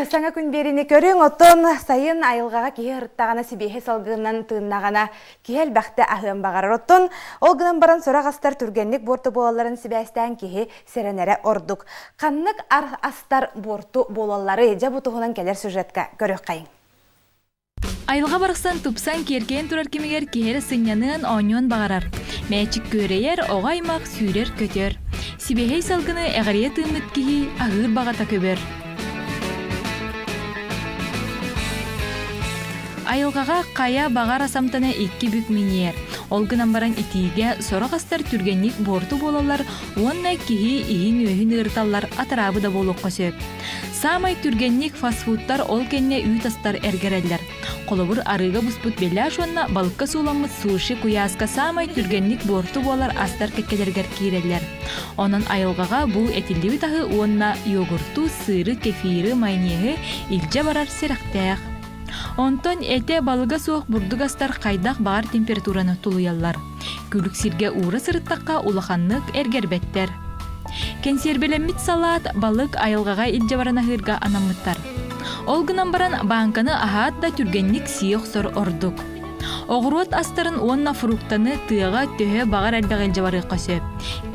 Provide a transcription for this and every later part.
Саҥа күн биэриини көрүҥ, оттон сайын айылҕаҕа киһи ырыттаҕына, сибиэһэй салгынынан тыыннаҕына, киһи элбэхтэ аһыан баҕарар. Оттон ол гынан баран сорох астар түргэнник буорту буолалларын сибээстээн киһи сэрэнэрэ ордук. Ханнык астар буорту буолаллары дьэ бу туһунан кэлэр сюжетка көрүөххэйиҥ. Айылҕа барахсан тупсан киэркэйэн турар кэмигэр киһи эрэ сынньаныан, оонньуон баҕарар. Мээчик күөрэйэр, оҕо аймах сүүрэр-көтөр. Сибиэһэй салгыны эҕирийэ тыыммыт киһи аһыыр баҕата көбөр. Айылҕаҕа хайа баҕар асамтана икки бүк миниэр. Ол гынан баран итиигэ сорох астар түргэнник буорту буолаллар уонна киһи иһин-үөһүн ыарыталлар атараабы да буолуохха сөп. Саамай түргэнник фастфудтар ол кэннэ үүт астар эргэрэллэр. Холобур, арыыга буспут беляш уонна балыкка сууламмыт суши куйааска саамай түргэнник буорту буолар астар кэккэлэригэр киирэллэр. Онон айылҕаҕа бу этиллибит аһы уонна йогурту, сыыры, кефиры, майонеһы илдьэ барар сэрэхтээх. Онтон этэ балыга суох бурдук астар хайдах баҕар температураны тулуйаллар. Күлүк сиргэ уура сырыттахха улаханнык эргэрбэттэр. Кэнсиэрбэлэммит салаат балык айылҕаҕа илдьэ баран аһыырга анаммыттар. Ол гынан баран бааҥканы аһаат да түргэнник сии охсор ордук. Оҕуруот астарын уонна фруктаны тыаҕа төһө баҕар элбэх илдьэ барыахха сөп.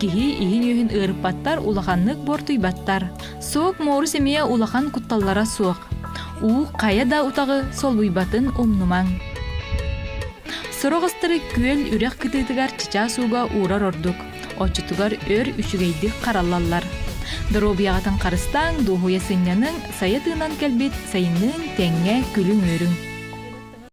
Киһи иһин-үөһүн ыарыппаттар, улаханнык буортуйбаттар. Сок муорус эмиэ улахан кутталлара суох. Уу хайа да утаҕы солбуйбатын умнумаҥ. Сорох астары күөл үрэх кытыытыгар чычаас ууга уурар ордук. Оччотугар өр үчүгэйдик хараллаллар. Доруобуйаҕытын харыстааҥ, дуоһуйа сынньаныҥ, сайа тыынан кэлбит сайынныын тэҥҥэ күлүҥ-үөрүҥ.